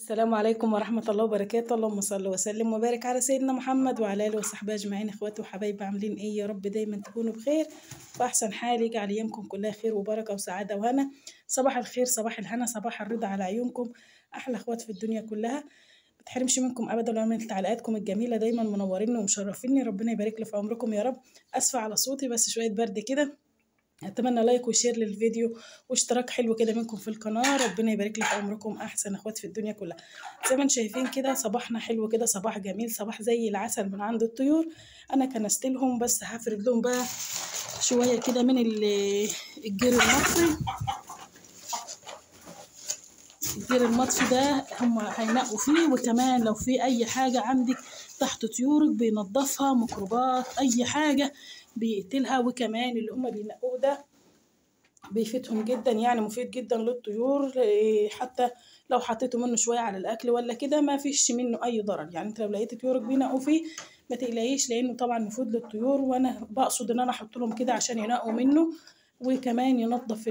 السلام عليكم ورحمة الله وبركاته. اللهم صل وسلم وبارك على سيدنا محمد وعلى آله وصحبه أجمعين. إخواتي وحبايبي عاملين إيه؟ يا رب دايما تكونوا بخير وأحسن حال، يجعل أيامكم كلها خير وبركة وسعادة وهنا. صباح الخير، صباح الهنا، صباح الرضا على عيونكم، أحلى أخوات في الدنيا كلها. متحرمش منكم أبدا ولا من تعليقاتكم الجميلة، دايما منوريني ومشرفيني، ربنا يبارك لي في عمركم يا رب. أسفة على صوتي بس شوية برد كده. اتمنى like و share للفيديو واشتراك حلو كده منكم في القناة، ربنا يبارك لي في عمركم، احسن اخوات في الدنيا كلها. زي ما انتم شايفين كده صباحنا حلو كده، صباح جميل، صباح زي العسل من عند الطيور. انا كنست لهم بس هفرد لهم بقى شوية كده من الجير المطفي. الجير المطفي ده هم هينقوا فيه، وكمان لو في اي حاجة عندك تحت طيورك بينضفها، ميكروبات اي حاجة بيقتلها. وكمان اللي هم بينقوه ده بيفيدهم جدا، يعني مفيد جدا للطيور، حتى لو حطيتوا منه شوية على الاكل ولا كده ما فيش منه اي ضرر. يعني انت لو لقيت طيورك بينقوا فيه ما تقلقيش، لانه طبعا مفيد للطيور، وانا بقصد ان انا احط لهم كده عشان ينقوا منه، وكمان ينظف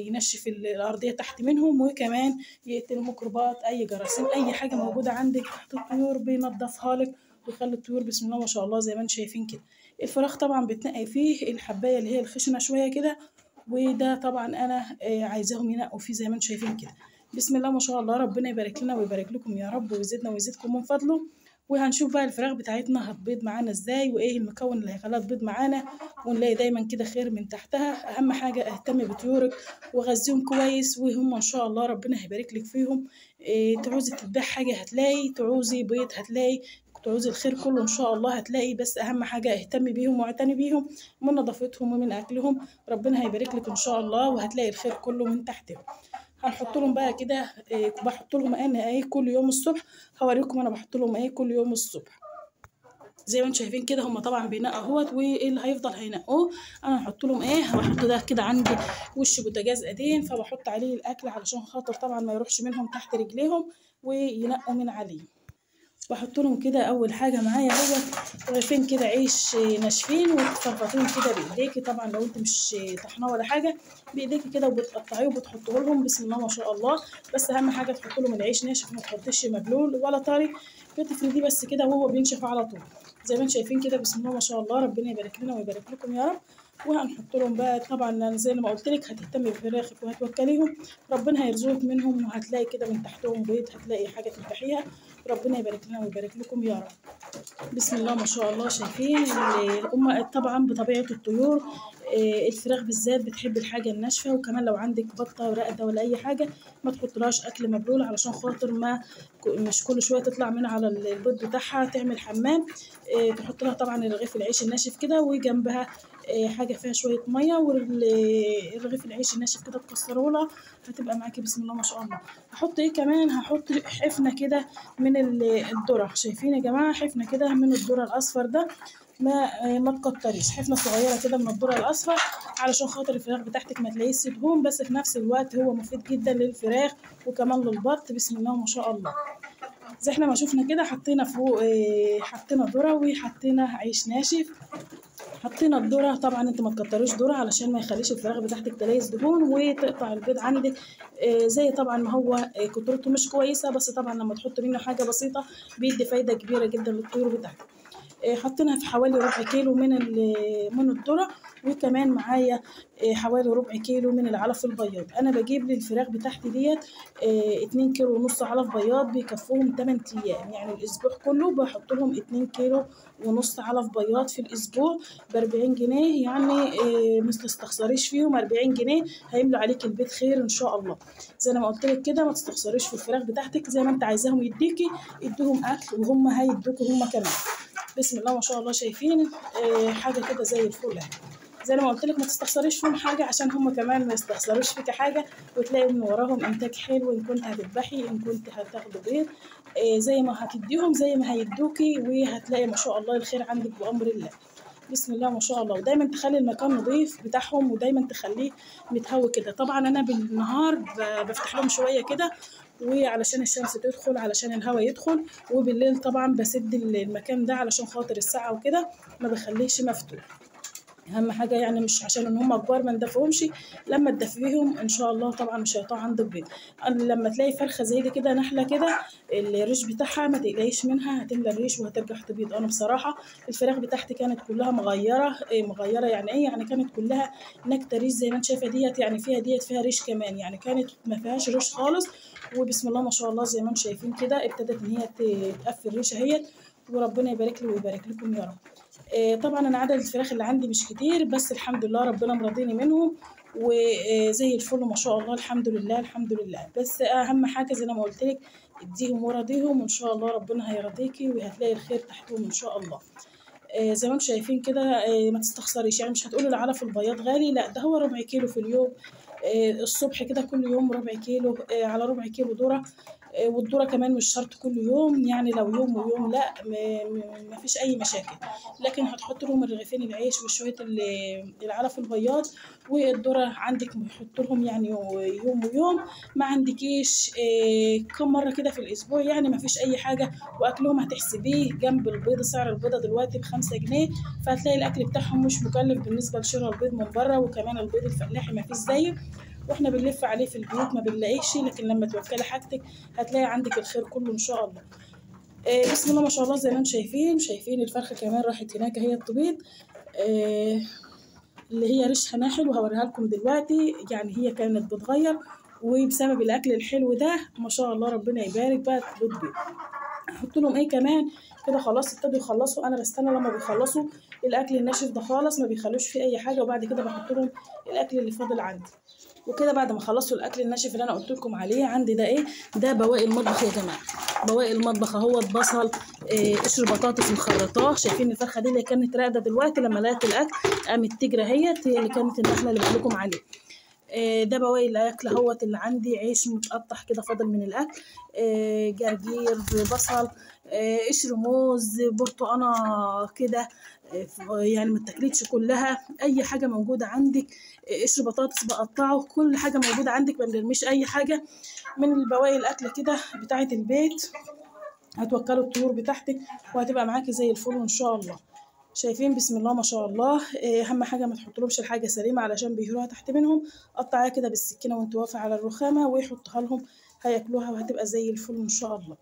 ينشف الارضية تحت منهم، وكمان يقتل ميكروبات اي جراثيم اي حاجة موجودة عندك تحت الطيور بينظفها لك، ويخلي الطيور بسم الله ما شاء الله زي ما انتم شايفين كده. الفراخ طبعا بتنقي فيه الحبايه اللي هي الخشنة شوية كده، وده طبعا انا عايزاهم ينقوا فيه زي ما انتم شايفين كده. بسم الله ما شاء الله، ربنا يبارك لنا ويبارك لكم يا رب، ويزيدنا ويزيدكم من فضله. وهنشوف بقى الفراخ بتاعتنا هتبيض معانا ازاي، وايه المكون اللي هيخليها تبيض معانا، ونلاقي دايما كده خير من تحتها. اهم حاجة اهتمي بطيورك وغذيهم كويس، وهم ان شاء الله ربنا هيبارك لك فيهم. تعوزي تذبح حاجة هتلاقي، تعوزي بيض هتلاقي، تعوزي الخير كله ان شاء الله هتلاقي. بس اهم حاجة اهتمي بيهم واعتني بيهم من نظافتهم ومن اكلهم، ربنا هيبارك لك ان شاء الله، وهتلاقي الخير كله من تحتهم. هنحط لهم بقى كده، بحط لهم انا ايه كل يوم الصبح، هوريكم انا بحط لهم ايه كل يوم الصبح. زي ما انتم شايفين كده هم طبعا بينقوا اهوت، وايه اللي هيفضل هينقوه. انا هحط لهم ايه، هحط ده كده عندي وش بوتاجاز قديم، فبحط عليه الاكل علشان خاطر طبعا ما يروحش منهم تحت رجليهم وينقوا من عليه. بحط لهم كده اول حاجة معايا اهوت رغيفين كده عيش ناشفين، وتفرطيهم كده بايديكي، طبعا لو انت مش طحناه ولا حاجة بايديكي كده، وبتقطعيه وبتحطه لهم بسم الله ما شاء الله. بس اهم حاجة تحط لهم العيش ناشف، ما تحطيش مبلول ولا طري، بتفرديه بس كده وهو بينشف على طول زي ما انتم شايفين كده بسم الله ما شاء الله. ربنا يبارك لنا ويبارك لكم يا رب. وهنحط لهم بقى طبعا زي ما قلت لك هتهتمي بفراخك وهتوكليهم، ربنا هيرزقك منهم، وهتلاقي كده من تحتهم بيض، هتلاقي حاجة تذبحيها. ربنا يبارك لنا ويبارك لكم يا رب. بسم الله ما شاء الله. شايفين الام طبعا بطبيعة الطيور الفراخ بالذات بتحب الحاجة الناشفه، وكمان لو عندك بطه ورقده ولا اي حاجة ما تحطلهاش اكل مبلول علشان خاطر ما مش كل شوية تطلع من على البيض بتاعها تعمل حمام. تحط لها طبعا رغيف العيش الناشف كده، وجنبها حاجة فيها شوية مية، والرغيف العيش الناشف كده تكسره لها، هتبقى معاكي بسم الله ما شاء الله. هحط ايه كمان، هحط حفنة كده من الذرة. شايفين يا جماعة حفنة كده من الذرة الاصفر ده، ما تكتريش، حفنة صغيرة كده من الذرة الاصفر علشان خاطر الفراخ بتاعتك ما تلاقيش دهون، بس في نفس الوقت هو مفيد جدا للفراخ وكمان للبط بسم الله ما شاء الله. زي احنا ما شفنا كده حطينا فوق، حطينا ذره وحطينا عيش ناشف، حطينا الذرة. طبعا انت ما تكتروش ذره علشان ما يخليش الفراخ بتاعتك تليس دهون وتقطع البيض عندك. زي طبعا ما هو كترته مش كويسة، بس طبعا لما تحط منه حاجة بسيطة بيدي فايده كبيرة جدا للطيور بتاعتك. حطيناها في حوالي ربع كيلو من الذرة، وكمان معايا حوالي ربع كيلو من العلف البياض. انا بجيب للفراخ بتاعتي ديت 2.5 كيلو علف بياض، بيكفوهم 8 ايام، يعني الاسبوع كله بحط لهم 2.5 كيلو علف بياض في الاسبوع ب 40 جنيه، يعني ما تستخسريش فيهم 40 جنيه هيملوا عليك البيت خير ان شاء الله. زي ما قلت لك كده ما تستخسريش في الفراخ بتاعتك، زي ما انت عايزاهم يديكي اديهم اكل وهم هيدوكي هم كمان بسم الله ما شاء الله. شايفين حاجة كده زي الفل اهي. زي ما قلت لك ما تستخسريش فيهم حاجة عشان هم كمان ما يستخسروش فيك حاجة، وتلاقي من وراهم انتاج حلو، ان كنت هتذبحي ان كنت هتاخدي بيض، زي ما هتديهم زي ما هيدوكي، وهتلاقي ما شاء الله الخير عندك بامر الله بسم الله ما شاء الله. ودايما تخلي المكان نظيف بتاعهم، ودايما تخليه متهوي كده. طبعا انا بالنهار بفتح لهم شوية كده، وعلشان الشمس تدخل علشان الهواء يدخل، وبالليل طبعا بسد المكان ده علشان خاطر الساعة وكده، ما بخليهش مفتوح. اهم حاجة يعني مش عشان ان هم كبار ما ندفيهمش، لما تدفيهم ان شاء الله طبعا مش هيقطعوا عندك بيض. لما تلاقي فرخة زي دي كده نحله كده الريش بتاعها ما تقلقيش منها، هتملى الريش وهترجع تبيض. انا بصراحة الفراخ بتاعتي كانت كلها مغيرة، مغيرة يعني ايه؟ يعني كانت كلها نكتة ريش زي ما انت شايفه ديت، يعني فيها ديت فيها ريش كمان، يعني كانت ما فيهاش ريش خالص. وبسم الله ما شاء الله زي ما انتم شايفين كده ابتدت ان هي تقفل ريش اهيت، وربنا يبارك لي ويبارك لكم يا رب. طبعا انا عدد الفراخ اللي عندي مش كتير، بس الحمد لله ربنا مرضيني منهم وزي الفل ما شاء الله، الحمد لله الحمد لله. بس اهم حاجة زي ما قلت لك اديهم وراضيهم، وان شاء الله ربنا هيرضيكي وهتلاقي الخير تحتهم ان شاء الله. زي ما انتم شايفين كده ما تستخسريش، يعني مش هتقولي العلف البياض غالي، لا ده هو ربع كيلو في اليوم، الصبح كده كل يوم ربع كيلو، على ربع كيلو ذره، والذرة كمان مش شرط كل يوم، يعني لو يوم ويوم لا ما فيش اي مشاكل، لكن هتحط لهم الرغيفين العيش وشوية العلف البياض والذرة عندك، حط لهم يعني يوم ويوم، ما عندكيش كم مرة كده في الاسبوع، يعني ما فيش اي حاجة. واكلهم هتحسبيه جنب البيض، سعر البيضة دلوقتي ب5 جنيه، فهتلاقي الاكل بتاعهم مش مكلف بالنسبة لشراء البيض من بره، وكمان البيض الفلاحي ما فيش زيه، واحنا بنلف عليه في البيوت ما بنلاقيش، لكن لما توكلي حاجتك هتلاقي عندك الخير كله ان شاء الله. بسم الله ما شاء الله زي ما انتم شايفين الفرخه كمان راحت هناك هي التبيض، اللي هي ريشها ناحل وهوريها لكم دلوقتي. يعني هي كانت بتغير، وبسبب الاكل الحلو ده ما شاء الله ربنا يبارك بقت بتبيض. احط لهم ايه كمان كده؟ خلاص ابتدوا يخلصوا، انا بستنى لما بيخلصوا الاكل الناشف ده خالص، ما بيخلوش فيه اي حاجة، وبعد كده بحط لهم الاكل اللي فاضل عندي. وكده بعد ما خلصوا الاكل الناشف اللي انا قلت لكم عليه عندي ده ايه؟ ده بواقي المطبخ يا جماعة، بواقي المطبخ اهوت، بصل، قشر بطاطس مخرطاه. شايفين الفرخه دي اللي كانت راقده دلوقتي لما لقت الاكل قامت تجري اهيت، هي اللي كانت النحلة اللي بقول لكم عليه. ده بواقي الاكل اهوت اللي عندي، عيش متقطع كده فاضل من الاكل، جرجير، بصل، قشر موز، برتقانه كده، يعني ما اتاكلتش كلها، اي حاجة موجودة عندك، قشر بطاطس بقطعه، كل حاجة موجودة عندك، ما بنرميش اي حاجة من البواقي الاكل كده بتاعه البيت. هتوكلوا الطيور بتاعتك وهتبقى معاكي زي الفل ان شاء الله. شايفين بسم الله ما شاء الله. اهم حاجة ما تحطلهمش الحاجة سليمة علشان بيهروها تحت منهم، قطعيها كده بالسكينة وانت واقفة على الرخامه ويحطها لهم، هياكلوها وهتبقى زي الفل ان شاء الله.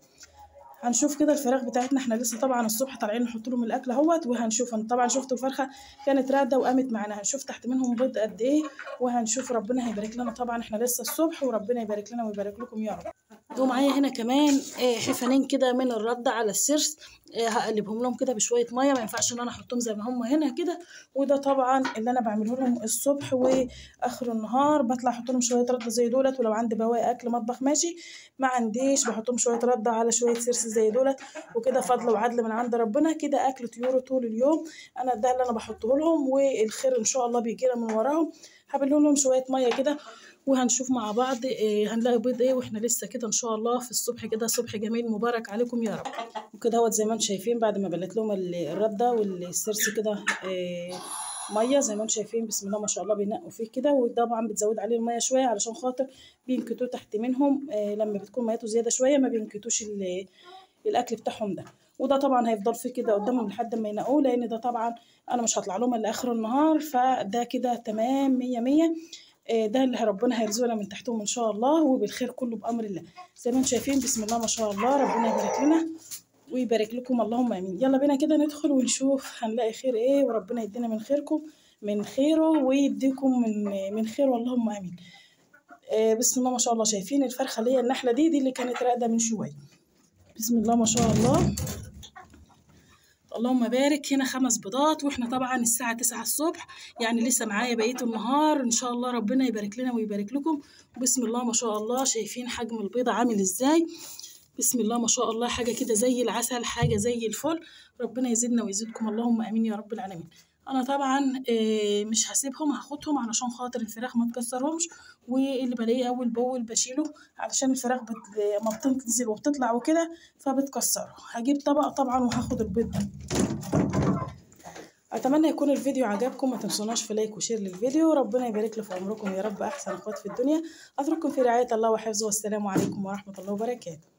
هنشوف كده الفراخ بتاعتنا، احنا لسه طبعا الصبح طالعين نحط لهم الاكل اهوت، وهنشوف طبعا شفتوا الفرخه كانت راقده وقامت معانا، هنشوف تحت منهم بيض قد ايه، وهنشوف ربنا هيبارك لنا. طبعا احنا لسه الصبح، وربنا يبارك لنا ويبارك لكم يا رب. ومعايا هنا كمان حفنين كده من الردة على السرس، هقلبهم لهم كده بشوية مية، ما ينفعش ان انا احطهم زي ما هم هنا كده. وده طبعا اللي انا بعمله لهم الصبح واخر النهار، بطلع احط لهم شوية رده زي دولت، ولو عندي بواقي اكل مطبخ ماشي، ما عنديش بحط لهم شوية رده على شوية سرس زي دولت، وكده فضل وعدل من عند ربنا كده اكل طيور طول اليوم. انا ده اللي انا بحطه لهم، والخير ان شاء الله بيجي لنا من وراهم. هبلهم لهم شوية مية كده وهنشوف مع بعض هنلاقي بيض ايه، واحنا لسه كده ان شاء الله في الصبح كده، صبح جميل مبارك عليكم يا رب. وكده اهوت زي ما انتم شايفين بعد ما بلت لهم الردة والسرس كده مية زي ما انتم شايفين بسم الله ما شاء الله بينقوا فيه كده، وطبعا بتزود عليه المية شوية علشان خاطر بينكتوه تحت منهم، لما بتكون ميته زيادة شوية ما بينكتوش الاكل بتاعهم ده. وده طبعا هيفضل فيه كده قدامهم لحد ما ينقوه، لان ده طبعا انا مش هطلع لهم الا اخر النهار، فده كده تمام 100 100. ده اللي ربنا هيرزقنا من تحتهم ان شاء الله، وبالخير كله بامر الله. زي ما انتم شايفين بسم الله ما شاء الله، ربنا يبارك لنا ويبارك لكم اللهم امين. يلا بينا كده ندخل ونشوف هنلاقي خير ايه، وربنا يدينا من خيركم من خيره ويديكم من خيره اللهم امين. بسم الله ما شاء الله. شايفين الفرخه اللي هي النحلة دي اللي كانت راقده من شوية، بسم الله ما شاء الله اللهم بارك. هنا 5 بيضات، واحنا طبعا الساعة 9 الصبح، يعني لسه معايا بقية النهار ان شاء الله، ربنا يبارك لنا ويبارك لكم. بسم الله ما شاء الله، شايفين حجم البيضة عامل ازاي؟ بسم الله ما شاء الله، حاجة كده زي العسل، حاجة زي الفل. ربنا يزيدنا ويزيدكم اللهم امين يا رب العالمين. انا طبعا مش هسيبهم، هاخدهم علشان خاطر الفراخ ما تكسرهمش، واللي بلاقيه اول باول بشيله علشان الفراخ ما بتنزل وبتطلع وكده فبتكسره. هجيب طبق طبعا وهاخد البيض ده. اتمنى يكون الفيديو عجبكم، ما تنسوناش في like و share للفيديو. ربنا يبارك لي في عمركم يا رب، احسن اخوات في الدنيا. اترككم في رعاية الله وحفظه، والسلام عليكم ورحمة الله وبركاته.